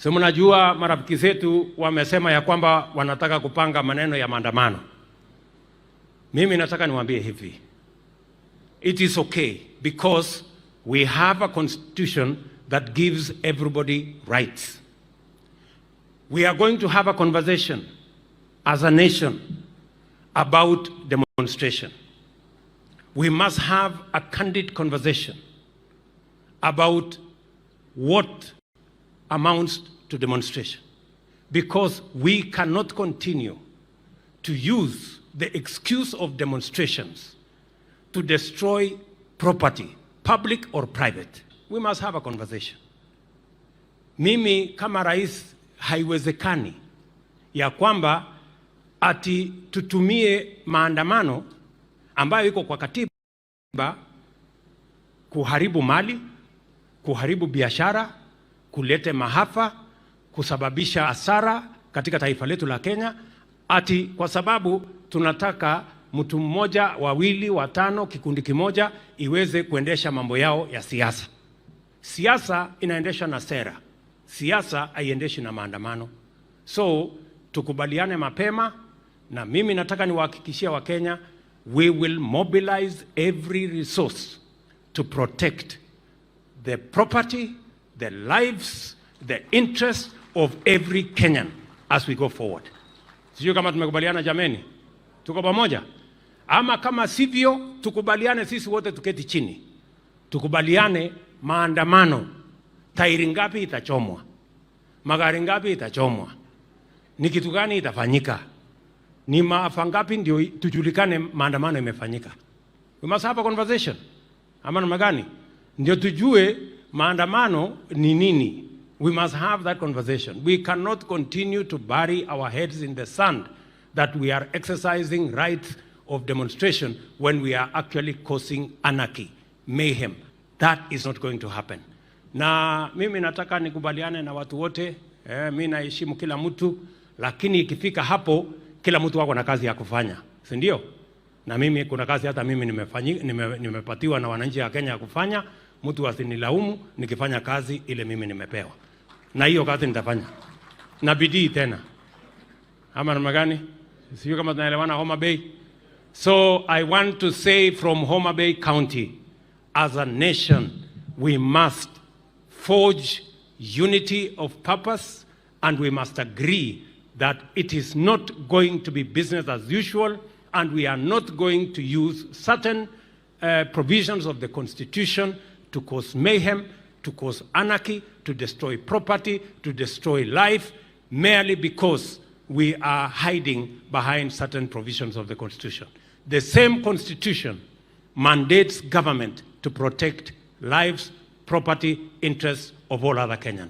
Si mnajua marafiki zetu wamesema ya kwamba wanataka kupanga maneno ya maandamano. Mimi nataka niwaambie hivi. It is okay because we have a constitution that gives everybody rights. We are going to have a conversation as a nation about demonstration. We must have a candid conversation about what amounts to demonstration, because we cannot continue to use the excuse of demonstrations to destroy property, public or private. We must have a conversation. Mimi kama rais, haiwezekani ya kwamba ati tutumie maandamano ambayo iko kwa katiba kuharibu mali, kuharibu biashara, kulete maafa, kusababisha hasara katika taifa letu la Kenya, ati kwa sababu tunataka mtu mmoja, wawili, watano, kikundi kimoja iweze kuendesha mambo yao ya siasa. Siasa inaendeshwa na sera, siasa haiendeshi na maandamano. So tukubaliane mapema, na mimi nataka niwahakikishie Wakenya, we will mobilize every resource to protect the property, the lives, the interests of every Kenyan as we go forward. Sijui kama tumekubaliana jameni, tuko pamoja? Ama kama sivyo, tukubaliane sisi wote tuketi chini, tukubaliane maandamano, tairi ngapi itachomwa, magari ngapi itachomwa, ni kitu gani itafanyika, ni maafa ngapi, ndio tujulikane maandamano imefanyika. We must have a conversation, ama namna gani? Ndio tujue maandamano ni nini. We must have that conversation. We cannot continue to bury our heads in the sand that we are exercising rights of demonstration when we are actually causing anarchy, mayhem. That is not going to happen. Na mimi nataka nikubaliane na watu wote mi naheshimu kila mtu, lakini ikifika hapo kila mtu ako na kazi ya kufanya, si ndio? Na mimi kuna kazi hata mimi nimepatiwa na wananchi wa Kenya ya kufanya. Mtu asinilaumu nikifanya kazi ile mimi nimepewa, na hiyo kazi nitafanya na bidii tena, ama namna gani? Sijui kama tunaelewana Homa Bay. So I want to say from Homa Bay County, as a nation, we must forge unity of purpose and we must agree that it is not going to be business as usual and we are not going to use certain provisions of the Constitution to cause mayhem, to cause anarchy, to destroy property, to destroy life, merely because we are hiding behind certain provisions of the Constitution. The same Constitution mandates government to protect lives, property, interests of all other Kenyans.